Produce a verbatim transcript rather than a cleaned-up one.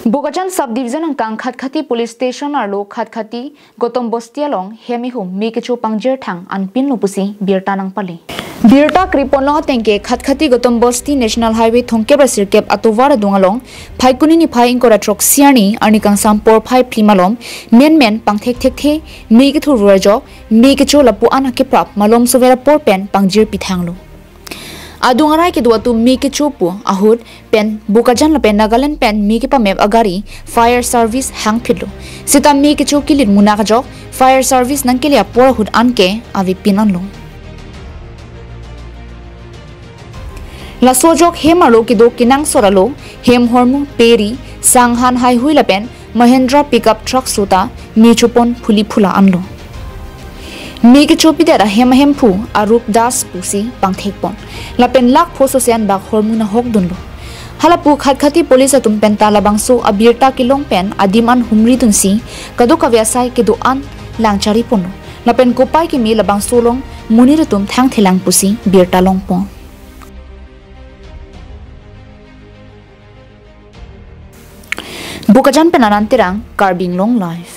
Bokajan Sub Division angkang Khatkhati Police Station arlo Khatkhati Gotom Bosti along hem ihum me kecho pangjir thang anpinlo pusi birta nangpale. Birta kripon along ateng ke Khatkhati Gotom Bosti National Highway thomkep ra sirkep atovar adung along Phaikuni niphai ingkoi ra throksi arni arni kangsam porphai phli malom menmen pangthek thekthe me kethur ajok me kecho lapu-an akeprap malomso ver apor pen pangjir pithanglo. Adung arai kedo atum me kecho pu ahut pen Bokajan lapen Nagaland pen me kepamep agari fire service hangphitlo. Seta me kecho kilit munak ajok fire service nangkele apor ahut anke avepin anlo. Laso ajok hem arlo kedo kenangsot arlo hem hormu peri sanghan haihui lapen Mahindra pickup truck seta me chopon phuli phula anlo. Me kechopidet ahem ahemphu Arup Das pusi pangthekpon. Lapen lakh pho sosi anbak hormu nahok dunlo. Halapu Khatkhati police atum penta labangso abirta kelong pen adim an humri dunsi kadokave asai kedo an langchari ponlo. Lapen kopai keme labangso along monit atum thangthelang pusi birta longpon. Bokajan pen Anand Terang, Karbi Anglong Live.